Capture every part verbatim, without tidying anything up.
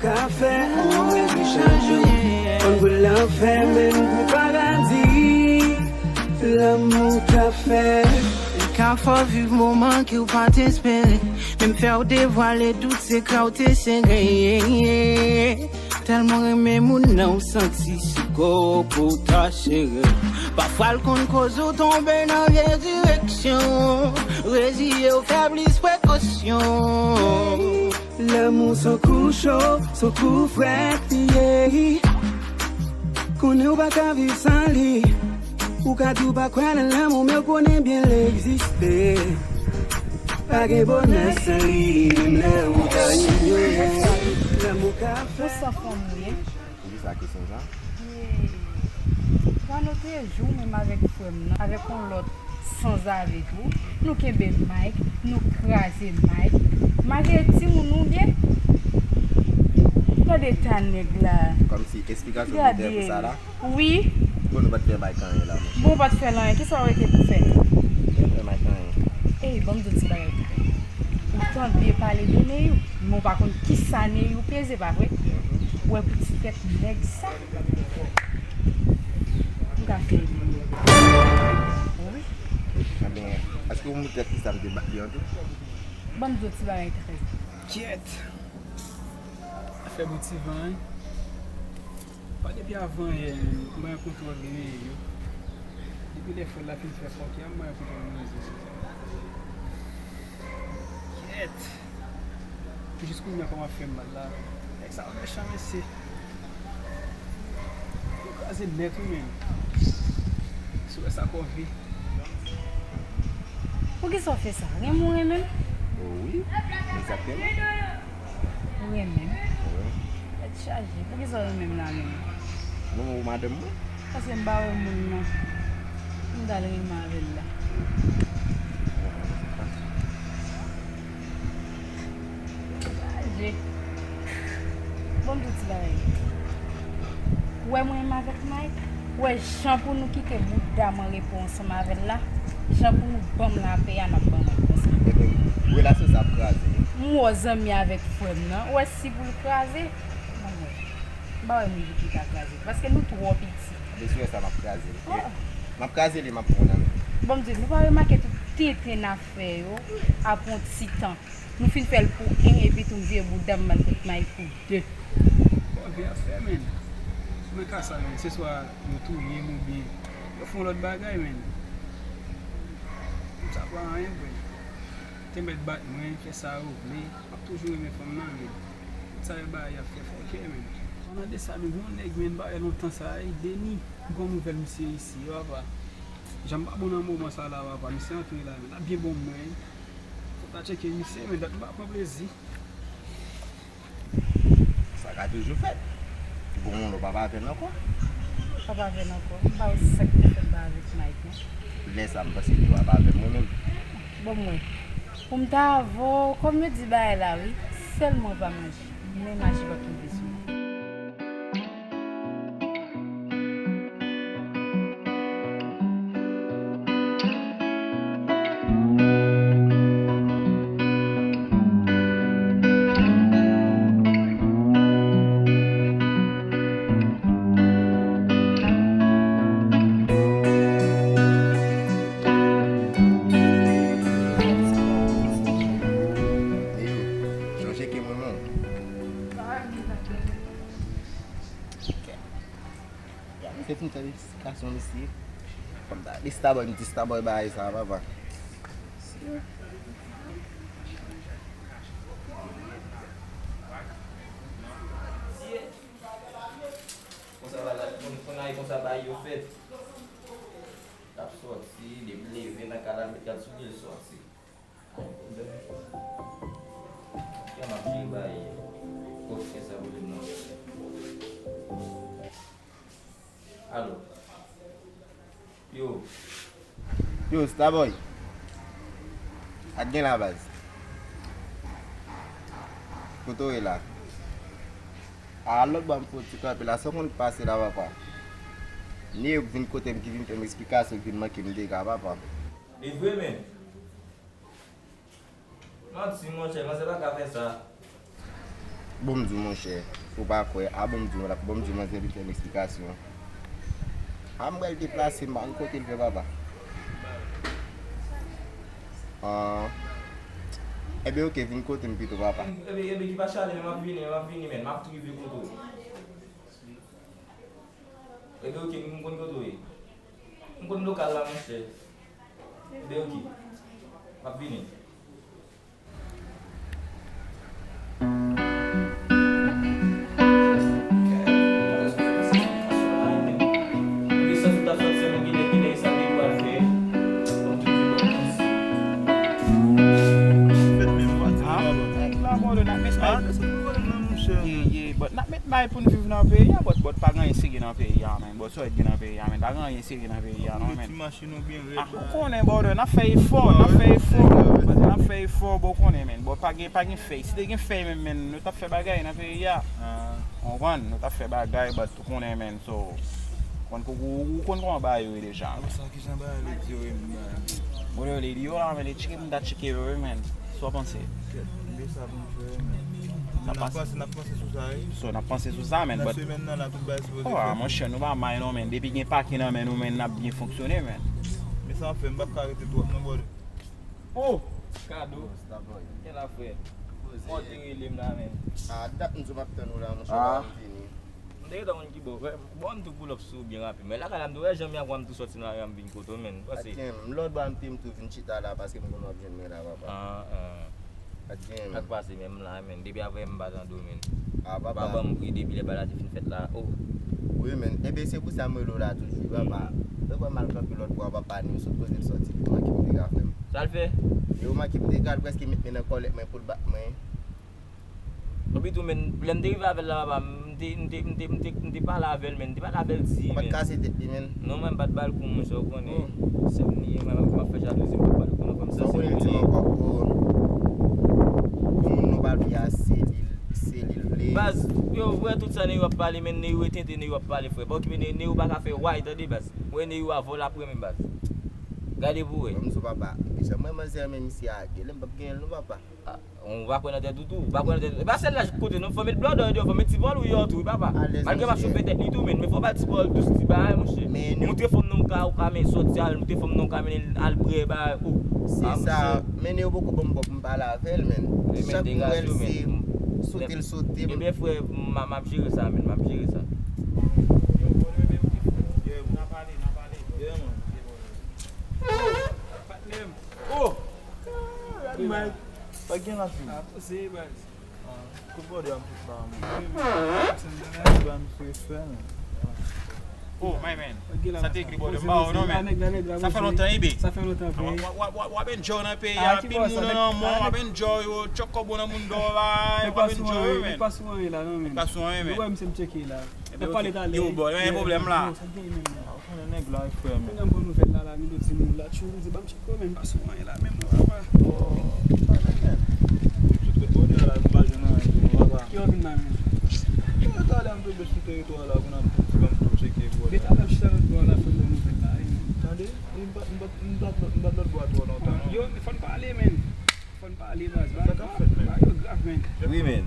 Ka fè yon revi chak jou. Konn pou lanfè, menm pou paradi. Lanmou ka fè. Li ka fè w viv moman ke w pa t espere. Menm fè w devwale tout sekrè w te sere. Tèlman renmen moun nan, w santi sou kò w pou w ta sere. Pafwa l konn koz ou tonbe nan vye direksyon. Reziye w, fè plis prekosyon. Lanmou s on kou cho, s on kou frèt li ye. Konnen w pa ka viv san li. Ou ka di w pa kwè nan lanmou, men w konnen byen l egziste. Pa gen bonè san li, menm lè ou ta inyore. Lanmou ka fè. Ou san fanm ou ye. Poukisa kesyon sa? Ye. Vano te jou menm avèk frè m nan, avèk yon lòt sanzave tou. Nou kenbe Mike, nou kraze Mike. Mike e timoun ou byen? Gade ta nèg la. Kòmsi esplikasyon ou te pou sa la? Wi. Bon, nou pa t fè Mike anyen la, monchè. Bon, ou pa t fè l anyen. Kisa w rete pou fè? Te fè Mike anyen. Ey, ban m di w ti bagay tou. Ou tande pale de Neyou, men w pa konn kisa Neyou peze, pa vre? Ou wè pou ti tèt nèg sa? M ka fè li. Wi. Ebyen, èske w montre kisa m te bat li an tou? Ban m di w ti bagay trè. Kyèt! Afè bon ti van, wi. Pa depi avan yè, m pa gen kontwòl de Neyou. Depi lè frè l la fin fè fòkè a, m pa gen kontwòl de manzè. Kyèt! Jis kounye a kòman fè m mal la. Nèg sa yo mechan mesye. Yo kraze m nèt wi menm. Si w wè sa kòve. Poukisa w fè sa? Renmen w renmen m? O wi, egzakteman. Ou renmen m? Wi. Tèt chaje. Poukisa w renmen m la menm? Non, ou madanm mwen. Paske m pa wè moun nan. M t al renmen avè l la. Chaje. Bon, m di w ti bagay. Ou wè mwen menm avèk Mike? Ou wè jan pou nou kite bouda m an repo ansanm avè l la? Jan pou nou ban m lapè a, n ap ban m konsa. Ebyen, relasyon sa ap kraze wi. M wè w zanmi avèk frè m nan. Ou wè si pou l kraze? Bon, m wè. M pa wè moun pou ki ta kraze. Paske nou twò piti. Ebyen, si w wè sa, m ap kraze l. Oh. M ap kraze li, m ap pran nan men. Bon, m di w, nou pa remake tout tenten n ap fè yo ap yon ti tan. Nou fin fè l pou en, epi tou m vire bouda m al kot Mike pou de. Bon, vye afè, menn. Men ka sa, menn, se swa yo touye m oubyen yo fè yon lòt bagay, menn. M sa pa anyen, vre. Te mèt bat mwen, fè sa yo vle. M ap toujou renmen fanm nan, menn. Tout sa yo bay, y ap fè fòkè, menn. An de sa, menn, gon nèg, menn, m pa wè lontan sa, e Deni. Gon nouvèl misye isi, papa. Jan m pa bon nan moman sa la, papa. Misye antre la, menn. L ap byen bon mwen. Fòk ta tcheke misye, men dat m pa pran plezi. Sa ka toujou fèt. Gon moun ou pa p avè l ankò. Pa p avè l ankò. M pa wè sa k te fè m pa avèk Mike, non. Lè sa, m panse li w ap avè m, mwen menm. Bon, mwen. Pou m ta avè w, kòm yo di bagay la, wi. Sèlman pa maji. Men maji p ap tonbe sou mwen. Sonje ke mwen menm. Ya, misye fin fè esplikasyon, misye. Kòm ta di Starboy, m di Starboy bagay sa, papa. Konsa bagay, konn, konn ay konsa bagay yo fèt. L ap sòti, depi l leve nan kay la, l met gad sou li, l sòti. Kè m ap jere bay kòkè sa pou li non. Alo. Yo. Yo, Starboy. Sa k gen la, baz? Kote w ye la? A, lòt bò m fè yon ti kanpe la, sa w konn k pase la, papa? Ni yo k vin kote m, ki vin fè m esplikasyon, ki vin manke m dega, papa. E vre, men. Manti, monchè, manzè pa ka fè sa. Bon m di w, monchè, ou pa kwè, a bon m di w, bon m di w, manzè vin fè m eksplikasyon. A m pral deplase, m pa konn kote l fè, papa. Ah. Ebyen, oke, vin kote m pito, papa. Ebyen, ebyen, ki pa chale, men m ap vini, men m ap vini, men m ap tou rive kote w. Ebyen, oke, m konn kote w ye. M konn lokal la, monchè. Ebyen, oke. M ap vini. N ap met may pou n viv nan peyi a, but, but pa gen anyen serye nan peyi a, man. But sa w wè k gen nan peyi a, man. Pa gen anyen serye nan peyi a, non, man. Ou konnen, brother, n ap fè efò, n ap fè efò. N ap fè efò, bon, ou konnen, man. Bon, pa gen, pa gen fèy. Si te gen fèy menm, man, nou t ap fè bagay nan peyi a. Ou konprann? Nou t ap fè bagay, but ou konnen, man. So, ou konn, ou, ou konn kòman bagay yo ye deja, man. Sa kijan bagay lady yo ye, man? Brother, lady yo la, man, e tcheke m ta tcheke yo, wi, man. Sa w panse? Kèt, men sa pou n fè, man. N ap panse, n ap panse sou sa, wi. So, n ap panse sou sa, man, but semèn nan la, tout bagay sipoze fèt. Oh, ah, monchè, nou pa may non, man. Depi gen pake nan men nou, man, n ap byen fonksyone, man. Men sa m ap fè, m p ap ka rete twòp non, brother. Oh! Kado. Gen la, frè. Kòman w te rele m la, man? Ah, dat m di w m ap tann ou la, monchè, la m vini. M te gentan konn ki bò. Bon, m tou pull up sou ou byen rapid. Men lakay la, m tou wè jan m ye a, m tou sòti nan lari a, m vin kote w, man. Pase. Aken, lòt bò a m te, m tou vin chita la, paske m konn w ap jwenn mwen la, papa. Ah, ah. Aken. Sa k pase menm la, man? Depi apre m pa tande w, man. Ah, papa. Ban m pri depi lè bagay la te fin fèt la. Oh. Wi, man. Ebyen, se pou sa m rele w la toujou, papa. Mwen kwè m al kanpe lòt bò a, papa, ni sot kote l sòti, li manke m te ka fè m. Sa l fè? Yo manke m te ka, l prèske met men nan kòlèt mwen pou l bat mwen. Epi tou, man, lè m te rive avè l la, papa, m te, m te, m te, m te, m te pale avè l, man. M te pale avè l di, man. Ou pa t kase tèt li, man? Non, man, m pa t ba l kou, monchè, ou konnen. Oh. Sè m li ye, man, m ap fè jalouzi, m pa t ba l kou, non, frè m, sa se li ye. Sa w konnen l di m ankò? Oh. Pou moun nou pale a, se li, se li l vle. Baz, yo, vre tout sa nèg yo ap pale, man, nèg yo e tenten, nèg yo ap pale, frè. Pa okipe nèg, nèg yo pa ka fè way, tande, baz. Mwen, nèg yo a vòlò apre, men, baz. Gade pou wè. Ban m di w, papa, jan mwen manzè renmen misye a, genlè m p ap genyen l, non, papa. Ah, ou pa kwè nan tèt ou tou, ou pa kwè nan tèt ou. E pa sèl la kote non, fò met blòdòy deyò, fò met ti vòlò deyò tou, wi papa. Malgre m ap chofe tèt li tou, men, men fò ba l ti vòlò dous ti bagay, monchè. Montre fanm nan ou ka, ou ka men sòti al, montre fanm nan ou ka mennen l al bwè bagay, oh. Se sa, men yo poko ban m bò pou m pale avè l, men. Chak m wè l, se sote l sote m. Ebyen, frè, m, m ap jere sa, men, m ap jere sa. Yeah, man. Patnè m. Oh! Gad Mike. Pa gen la fini. Ah, poze, baz. Ah, kout bòdè a m tout la, man. Kout bòdè a m fè fè, man. Oh, my man. Sa te ekri bòdè m ba w non, man. Sa fè lontan, ebe. Sa fè lontan, vre. W ap enjoy nan peyi a, anpil moun nan lanmò, w ap enjoy yo, tchòk kòbo nan moun dò la, w ap enjoy yo, man. Pa sou anyen la, non, man. Pa sou anyen, man. Ou wè misye m tcheke la. N ap pale talè. Yo, bò, yo gen pwoblèm la. Yo, sa gen menm la. Ou konnen nèg la, frè, men. Kounye a m pran nouvèl la, la, men yo di moun la, tchou, m di, ban m tcheke w, men m pa sou anyen la, men mwen, papa. Oh, talè, men. Tout kote bòdè a la, m pa jwenn anyen tou, non, papa. Ki w vin la, men? Yo, talè, m tonbe sou teritwa la, kounye a m di, ban m tou tcheke, bòdè. Depi talè, m chita lòt bò a la, fè m ban nouvèl la, wi, men. Tande? M pa, m pa, m pa, m pa t lòt bò a twò lontan, non. Yo, fò n pale, men. Fò n pale, baz. Sa k ap fèt, men? Bagay yo grav, men. Wi, men.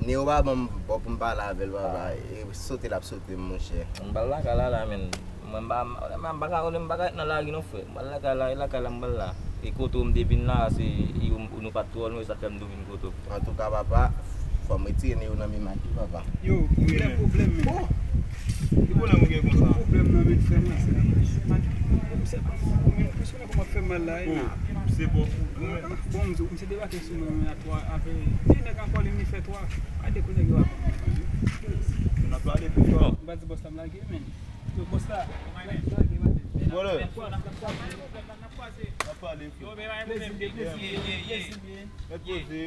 Neo pa ban m bò pou m pale avè l, papa. E sote l ap sote m, monchè. M pral lakay la, la, men. Mwen, m pa, m pa ka, m pa ka ret nan lari, non, frè. M pral lakay la, e lakay la, m pral la. E kote w m te vin la, se, e, ou, nou pa t twò lwen, sa fè m tou vin kote w. Antouka, papa, fò m retire Neo nan men Maki, papa. Yo, gen pwoblèm, men. Ki pwoblèm ou gen konsa? Tout pwoblèm nan men frè m nan, se nan men. Maki, m se pa fou, men. Ou konnen kòman fè mal la, e. Se bon. Bon, m di w, misye debake sou mwen, men, a twa, apre, de nèg ankò, li, li fè twa. A de kou nèg yo ap. N ap pale pi fò. M pa di bòs la m lage, men. Yo, bòs la. Lage, lage. N ap pale. Plezi, plezi, plezi. Mèt poze.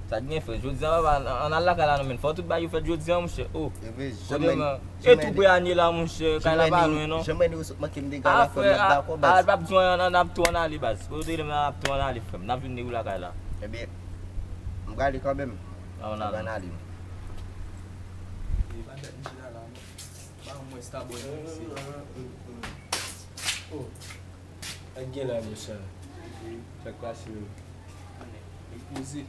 Sa t gen frè, jodi a, papa, ann al lakay la non, men. Fò tout bagay yo fèt jodi a, monchè. Oh. Kote m, e tou prè a n ye la, monchè. Kay la pa lwen, non. Janm wè nou sot manke m dega la, frè m, n ap dakò, baz. A, p ap di w anyen, ann ap tou ann ale, baz. Kote w rele m la, n ap tou ann ale, frè m. N ap vin ni ou lakay la. Ebyen, m prale kanmenm. Ann ale. Ann ale. E pa dat misye la, la, non. Ba mwen Starboy, non, mesye. Oh. Sa k gen la, monchè? Sa k pase menm? Li poze.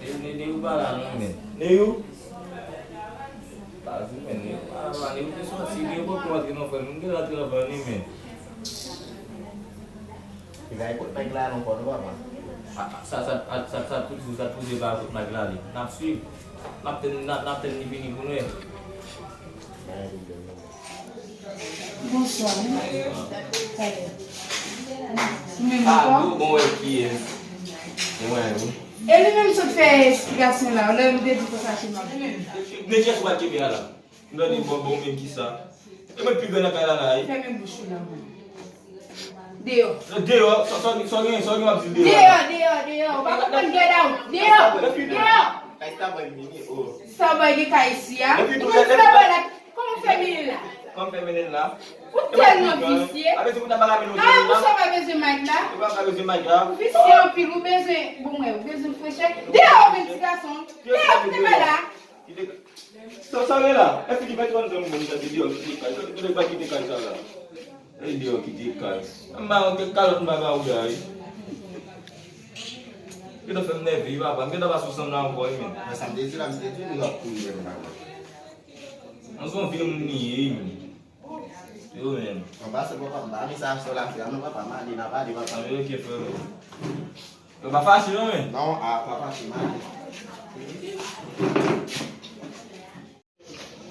Neyou, Neyou, Neyou pa la non, men. Neyou? Pa di, men, Neyou pa la, Neyou te sòti, Neyou poko antre non, frè m. M te la travay, wi, men. Li pa ekot nèg la non, ankò non, papa. A, a, sa, sa, a, sa, sa, tout jou, sa, tout jou, pa ekot nèg la, li. N ap swiv. N ap tann, n ap, n ap tann li vini pou nou wè. Bonswa, wi. Sa ye? Ou menm ankò? Bon, bon, wè kiyès. Mwen, wi. E li menm sot fè esplikasyon la, lè m te di konsa se m ap di. Men kiyès ou pral kenbe a la? M tande bon, bon, men kisa? E mwen pi gran nan kay la la, wi. Fèmen bouch ou la, mwen. Deyò. Deyò, sa, sa, sa gen, sa gen w ap di deyò la? Deyò, deyò, deyò. Ou pa konprann, get out. Deyò, deyò. Kay Starboy vini, oh. Starboy gen kay isi a. Epi tou, epi Starboy la, kòman w fè mennen l la? Kòman fè mennen l la? Ou tèlman visye. Apre di pou ta pa ka vin ou. Ah, pou sa w pa bezwen mic la? Ou pa ka bezwen mic la? Ou visye anpil, ou bezwen, bon, mwen, ou bezwen frechè. Deyò, ou vin ti gason. Deyò, kite pa la. Kite. Sa, sa gen la? Epi ki fè trant zan moun sa di deyò, kite kay. Kite pa kite kay sa la. E deyò kite kay. M ba yon kèk kalòt m ba ba ou la, wi. Gentan fè m nève, wi, papa. M gentan pa sou sanm nan ankò, wi, men. Mwen sa m te di la, m te di nou l ap kouri menm, papa. An se yon vye moun li ye, wi, men. Yo, men. Anba se papa, m pa vin sa sou la fè a, non, papa, m ale, n ap ale, papa. Anben, ok, frè. Yo pa fache, non, men. Non, a, pa fache, m ale.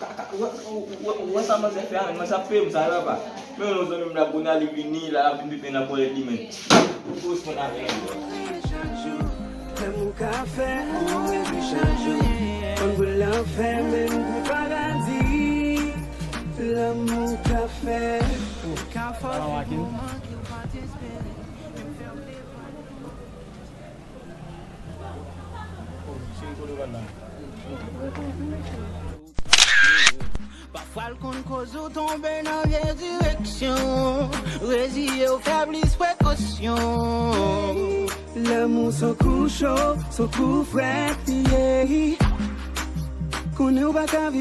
Ka, ka, wè, wè, wè, wè sa manzè fè a, men manzè ap peye m sa, wi, papa. Men yon zanmi m la, kounye a li vini, la, l ap vin pipe nan bòlèt li, men. Ou koresponn avè l. Lèm ou ka fè, ou revin chak jou. Konn pou l anfèmen pou paradi. Lèm ou ka fè. Salam alaikum. Pafwa l konn koz ou tonbe nan vye direksyon. Reziye w, fè plis prekosyon. Lanmou s on kou cho, s on kou frèt, yeah. Konnen w pa ka viv